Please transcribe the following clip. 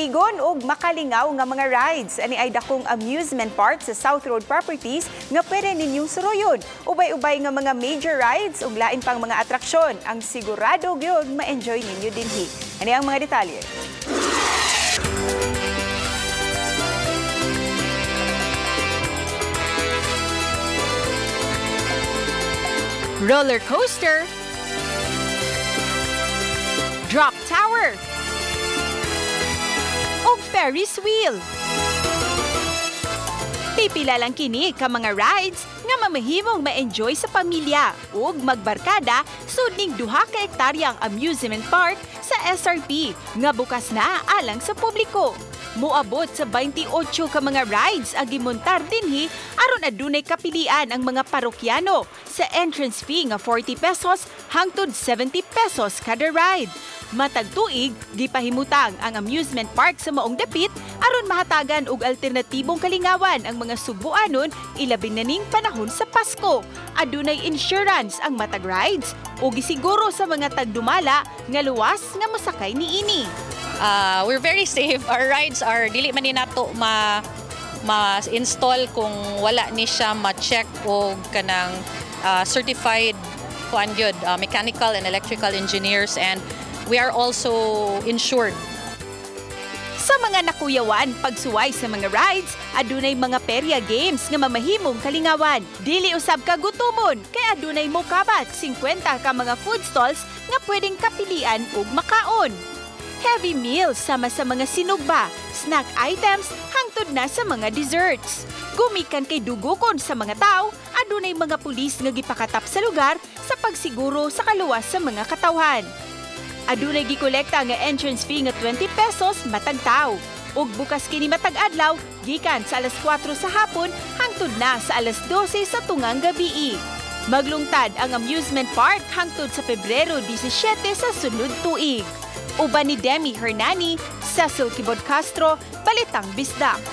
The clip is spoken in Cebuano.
Makailigon og makalingaw nga mga rides. Ani ay dakong amusement park sa South Road Properties nga pwede ninyong suroyon. Ubay-ubay nga mga major rides ug lain pang mga atraksyon ang sigurado gyud ma-enjoy ninyo dinhi. Ani ang mga detalye. Roller coaster, drop tower, ug Ferris wheel. Pipila lang kini ka mga rides nga mamahimong ma-enjoy sa pamilya ug magbarkada sud ning 2 ka hektaryang amusement park sa SRP nga bukas na alang sa publiko. Moabot sa 28 ka mga rides ang gimontar dinhi aron adunay kapilian ang mga parokyano sa entrance fee nga 40 pesos hangtod 70 pesos kada ride. Matag tuig, gipahimutang ang amusement park sa maong dapit aron mahatagan og alternatibong kalingawan ang mga Sugbuanon ilabi na ning panahon sa Pasko. Adunay insurance ang matag rides ug gisiguro sa mga tagdumala nga luwas nga mosakay niini. We're very safe. Our rides are dili man ni nato ma-install kung wala ni siya ma-check og kanang certified kuan gyud, mechanical and electrical engineers, and we are also insured. Sa mga nakuyawan pagsuway sa mga rides, adunay mga perya games nga mamahimong kalingawan. Dili usab ka gutomon kay adunay mokabat 50 ka mga food stalls nga pwedeng kapilian ug makaon. Heavy meals sama sa mga sinugba, snack items, hangtod na sa mga desserts. Gumikan kay dugokon sa mga tao, adunay mga pulis nga gipakatap sa lugar sa pagsiguro sa kaluwas sa mga katawhan. Adunay gikolekta nga entrance fee nga 20 pesos matag tawo. Ug bukas kini matag adlaw gikan sa alas 4 sa hapon hangtod na sa alas 12 sa tungang gabii. Maglungtad ang amusement park hangtod sa Pebrero 17 sa sunod tuig. Uban ni Demi Hernani, Cecil Kibod Castro, Balitang Bisdak.